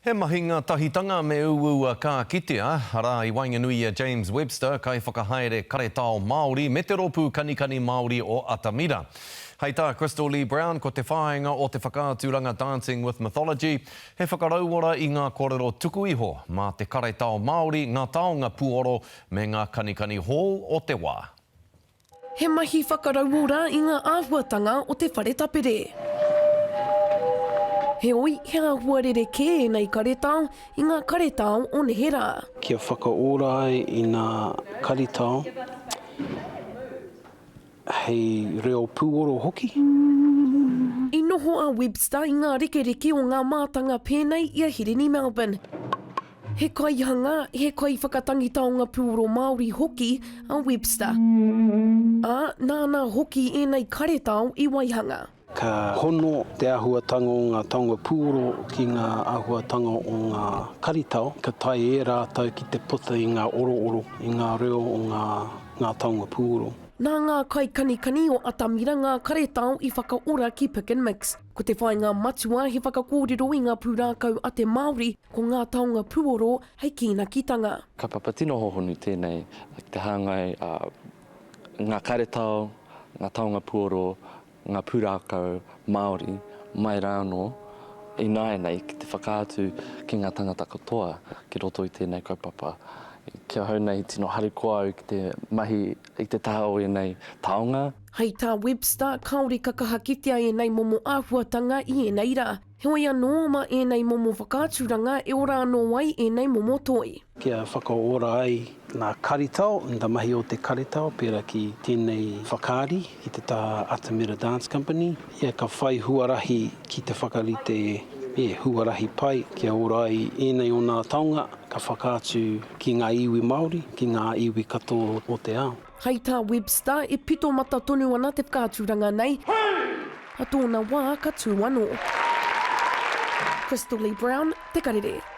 He mahinga tahitanga me uaua ka kitea, arā, i waenganui i a James Webster, kaiwhakahaere karetao Māori, me te rōpū kanikani Māori o Atamira. Hei tā Crystal Lee Brown, ko te whāinga o te whakaaturanga Dancing with Mythology, he whakarauora i ngā kōrero tuku iho mā te karetao Māori, ngā taonga puoro me ngā kanikani hou o te wā. He mahi whakarauora i ngā āhuatanga o te whare tapere. Heoi, he āhua rerekē ēnei karetao i ngā karetao o neherā. Kia whakaora ai i ngā karetao hei reo pūoro hoki. I noho a Webster i ngā rekereke o ngā mātanga pēnei i a Hirini Melbourne. He kaihanga, he kaiwhakatangi taonga pūoro Māori hoki a Webster. Ā, nāna hoki ēnei karetao i waihanga. Ka hono te āhuatanga o ngā taonga pūoro ki ngā āhuatanga o ngā karetao, ka taea e rātou ki te puta i ngā orooro, i ngā reo o ngā ngā taonga pūoro. Nā ngā kaikanikani o Atamira ngā karetao i whakaora ki Pick and Mix. Ko te whāinga matua he whakakōrero i ngā pūrākau a te Māori, ko ngā taonga puoro hei kīnakitanga. Kaupapa tino hohonu tēnei ki te hāngai ngā karetao, ngā taonga puoro, ngā pūrākau Māori mai rā anō ināianei ki te whakaatu ki ngā tangata katoa ki roto i tēnei kaupapa. Ki ahau nei tino harikoa au ki te mahi i te taha o ēnei taonga. Hei tā Webster, kāore ka kaha kitea ēnei momo āhuatanga i ēnei rā. Heoi anō, mā ēnei momo whakaaturanga e ora anō ai ēnei momo toi. Kia whakaora ai ngā karetao, ngā mahi o te karetao, pērā ki tēnei whakaari, ki te taha Atamira Dance Company, ia ka whai huarahi ki te whakarite, e, huarahi pai kia ora ai ēnei o nā taonga ka whakaatu ki ngā iwi Māori, ki ngā iwi katoa o te ao. Hei tā Webster, e pito mata tonu ana te whakaaturanga nei, a tōna wā ka tū anō. Crystal Lee Brown, Te Karere.